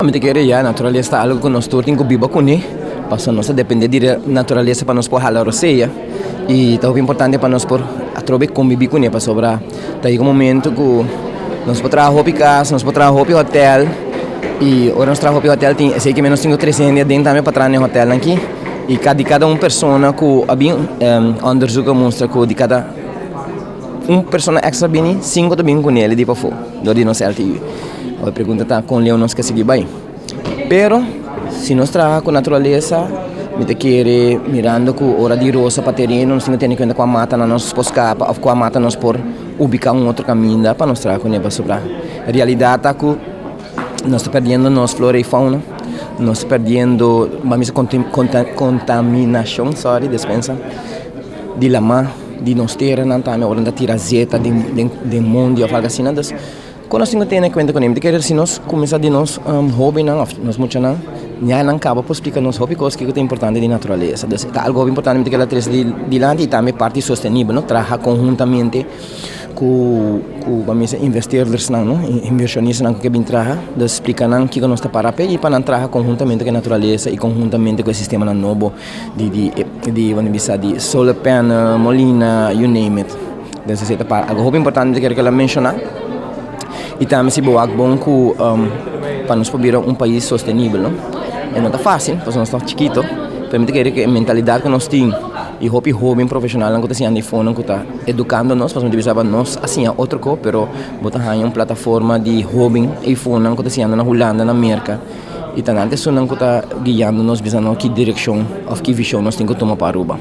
Mi ta kere ya, naturalesa ta algo ku nos tur tin ku biba kuné, pasobra nos ta dependé di naturalesa pa nos por hala rosea i ta hopi importante pa nos por atrobe kombibí kuné, pasobra ta yega un momento ku nos por traha hopi kas, nos por traha hopi hotel i ora nos traha hopi hotel tin esei ke nos tin ku trese hende aden tambe pa traha na e hotelnan aki i di kada un persona ku a bin onderzoek a mustra ku di kada un persona extra bini, sinku ta bin ku nel di pafó dor di nos LTU. E pregunta ta kon leu nos ke sigui bai. Pero si nos traha ku naturalesa, mi ta kere mirando ku ora di rosa pa tereno nos tin ku tene kuenta kua matanan nos por skapa òf kua mata nos por ubiká un otro kaminda pa nos traha kuné, pasobra realidat ta ku nos ta perdiendo nos flora i fauna, nos ta perdiendo, ban bisa, kontaminashon, sorry, despensa, di lamá, di nos teranan tambe ora nan ta tira zeta den mondi òf algu asina. Dus ku nos tin ku tene kuenta kuné? Mi ta kere si nos kuminsá di nos hóbennan òf nos muchanan ya nan kaba por splika nos hopi kos kiko ta importante di naturalesa. Dus ta algu hopi importante mi ta kere trese dilanti i tambe parti sostenibel, no, traha konhuntamente ku ban bisa invertirdersnan, no, invershonistanan ku ke bin traha. Dus splika nan kiko nos ta para p'e i pa nan traha konhuntamente ku e naturalesa i konhuntamente ku e sistemanan nobo di ban bisa di solar panel, molina, you name it. Dus esei ta algu hopi importante mi ta kere ku el a menshoná. I tambe si bo wak bon ku pa nos por bira un pais sostenibel, no, e no ta fásil pasobra nos ta chikito, pero mi ta kere ku e mentalidat ku nos tin i hopi hóben profeshonalnan ku ta siña nifonan ku ta edukando nos, pasobra mi ta bisa aba nos a siña otro kos, pero bo ta haña un plataforma di hóben eifonan ku ta siñando na Hulanda, na Merka, i ta nan ta esunnan ku ta guiando nos bisa nos ki direkshon òf ki vishon nos tin ku tuma pa Aruba.